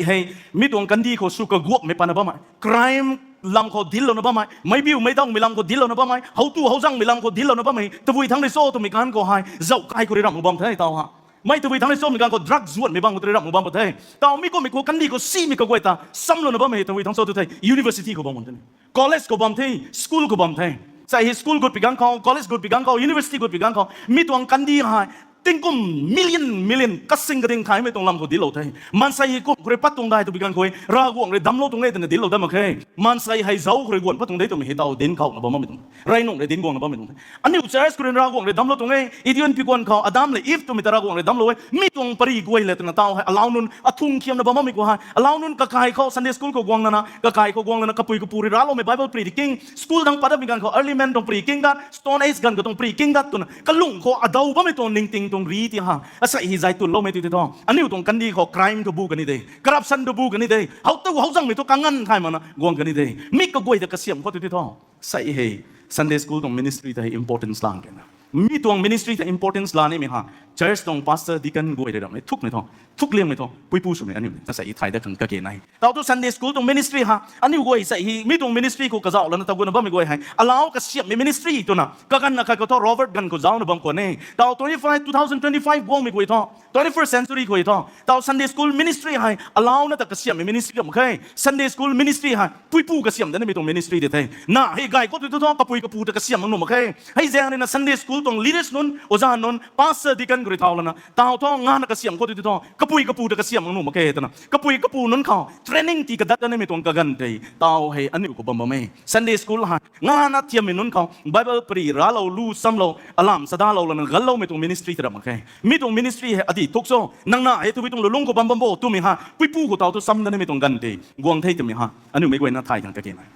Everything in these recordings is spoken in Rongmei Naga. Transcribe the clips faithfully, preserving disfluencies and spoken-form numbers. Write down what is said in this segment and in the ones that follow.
Hei, mi tuang kandih khou sw kaguapmei patna bammei, crime lam khou deal louna bammei, meic biu meic daumei lam khou deal louna bammei, how tu how zangmei lam khou deal louna bammei tabui thangc rui cho twmei ganv khou hei zauh kai khou rui ramh mak bam the taw ha. Mei tabui thangc rui cho twmei ganv khou drug zuanmei bam khou rui ramh mak bam the. Taw mi kummei khou kandih khou simei kaguay ta samlouna bammei tabui thangc cho tu the university khou bam bam the, college khou bam the, school khou bam the. Sa hei school gut pi ganv khou, college gut pi ganv khou, university gut pi ganv khou mi tuang kandih hei tingkum million million kasing kading thaymei tuang lam khou deal lou the. Maansei hei kum khou rui pat tuang dai twpui ganv khou Ravguangc rui damclou tuang e twna deal lou dat mak khe. Maansei hei zauc khou rui guan pat tuang de twmei hei taw dinc khou na bam bammei tuang, rey nungc rui dinc guang na bammei tuang the. Aniu church khou rui Ravguangc rui damclou tuang e, idion pi guan khou Adam le Eve twmei ta Ravguangc rui damclou e. Mi tuang pary guay le twna taw hei alau nunc athung khiamna bam bammei khou hei alau nunc kakai khou Sunday school khou guang lana, kakai khou guang lana kapui kapu rui racloumei Bible pary di king, school dang pat datmei ganv khou early man tuang pary king dat, Stone Age ganv khou tuang pary king dat twna kalung khou adaw bammei tuang ningting tuang ri ti ha. Asei hei zay tunloumei tu the tho. Aniu tuang kandih khou crime thu bu kani de, corruption thu bu kani de, how tu how zangmei thu kanganv thay makna guang kani de. Mi kaguay ta kasiamh khou tu the tho. Sei hei Sunday school tuang ministry ta hei importance lang kena. Mi tuang ministry ta importance la nimei ha, church tuang pastor, deacon guay rui ramhmei thukmei tho, thukliangmei tho, puipu swmei aniu ta sei hei thay dat khang kage nai. Taw thu Sunday school tuang ministry ha, aniu guay sei hei mi tuang ministry khou kazauh lana taw guna bammei guay hei alau kasiamhmei ministry twna kaganv akhat khou tho Robert ganv khou zaucna bam khwan e. Taw twenty-five, two thousand twenty-five guangmei guay tho, twenty-first century khou tho taw Sunday school ministry hei alauna ta kasiamhmei ministry ram mak khe. Sunday school ministry hei puipu kasiamh dat nimei tuang ministry de the. Na hei gay khou tu thu tho kapui kapu ta kasiamh mak nuh mak khe. Hei zaeng rui na Sunday school tuang leaders nunc, oza nunc, pastor, deacon khou rui thau lana taw tho ngana kasiamh khou tu thu tho kapui kapu ta kasiamh mak nuh mak khe twna kapui kapu nunc khou training tii kadat dat nimei tuang kaganv tei taw hei aniu khou bam bam e. Sunday school hei ngana thiammei nunc khou Bible pary raclou, lu chamlou, alam chadalou lana ganloumei tuang ministry ta ram mak khe. Mi tuang ministry hei adih thuk cho, nang na hei tabui tuang lulungc khou bam bam bo twmei ha puipu khou taw thu cham dat nimei tuang ganv tei guang the twmei ha aniu meic guayna thay khang kage nai.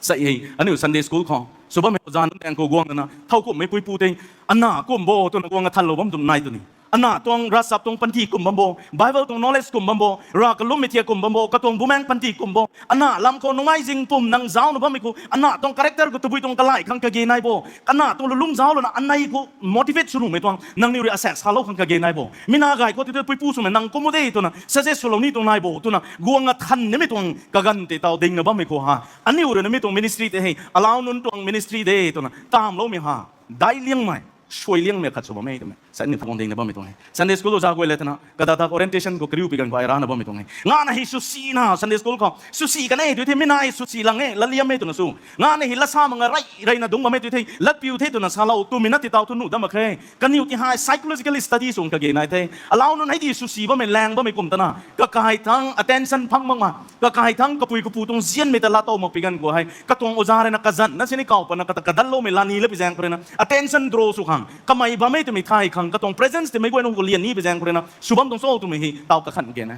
Sei hei aniu Sunday school khou sw bammei oza nunc daeng khou guang lana thowkumhmei puipu tei ana kum bo twna guang athanlou bam tuang nai tw ni. Ana tuang ravchap tuang panty kum bam bo, Bible tuang knowledge kum bam bo, rav kalummei thiak kum bam bo, katuang bumaengc panty kum bo, ana lam khou nungai zing pum nang zaucna bammei khou ana tuang character khou tabui tuang kalai khang kage nai bo. Ana tuang lulungc zauc lana anei khou motivate sw nuhmei tuang nangniw rui asek salou khang kage nai bo. Mi na gay khou tu thu puipu swmei nang kum u de twna suggest swlou ni tuang nai bo twna guang athan nimei tuang kaganv tei taw dingna bammei khou ha aniu rui na mi tuang ministry tei hei alau nunc tuang ministry de twna tamloumei ha daic liangmei, suai liangmei khat sw bam e twmei sa ni thang dingna bammei tuang e. Sunday school oza guay le twna kadada orientation khou kariu pi ganv khou ai rana bammei tuang e. Ngana hei swsina Sunday school khou swsi kan e tu the, mi na hei swsi lang e, latliam e twna sw. Ngana hei latsa mak nga rey reyna dungc bam e tu the, latpiu the twna salou twmei na ti taw thu nuh dat mak khe. Kaniw ti hei psychological study sw kage nai the. Alau nunc hei di swsi bammei, laeng bammei kum tana kakai thangc attention phang mak ma, kakai thangc kapui kapu tuang zianmei ta latow mak pi ganv khou hei katuang oza rui na kazanc na sini kaw patna kata kadanloumei lani la pi zaeng khou rui na attention draw sw khang, kamei bammei twmei thay khang, katuang presence tei meic guay nunc khou lian ni pi zaeng khou rui na sw bam tuang cho twmei hei taw kakhan kena.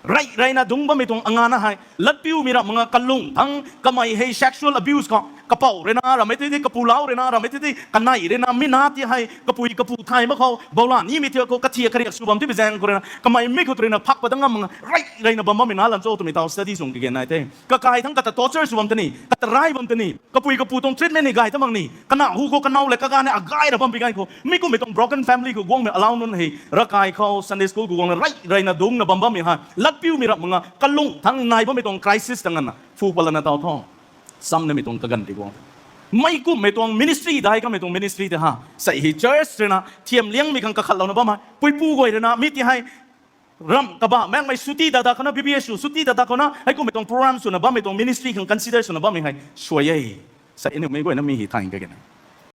Rey reyna dungc bammei tuang angana hei latpiumei ramh mak nga kalung thangc kamei hei sexual abuse khou kapouc rui na ramhmei tei tei, kapulau rui na ramhmei tei tei, kanei rui na mi na ti hei kapui kapu thay mak khou boulan nimei thiak khou kathiak kariak sw bam ti pi zaeng khou rui na kamei mi khou rui na phak pat dat ngam mak nga rey reyna bam bammei na lan cho twmei taw study sw kage nai the. Kakai thangc kata torture sw bam tei ni, kata rai bam tei ni, kapui kapu tuang treatment ni gay ta mak ni, kana hu khou kanow le kaganv ni agay ra bam pi ganv khou mi kummei tuang broken family khou guangmei alau nunc hei ravkai khou Sunday school khou guangna rey reyna dungcna bam bammei hei latpiumei ramh mak nga kalung thangc nai bammei tuang crisis ta nganvna phu pat lana taw tho cham nimei tuang kaganv tei guang. Mei kummei tuang ministry dai kamei tuang ministry tei ha sei hei church rui na thiam liangmei khang kakhatlouna bam hei puipu guay rui na mi ti hei ramh kabah maekmei suti dada khou na, B B S sw suti dada khou na hei kummei tuang program swna bammei tuang ministry khang consider swna bammei hei suai e. Sei aniu meic guayna mi hei thay kage na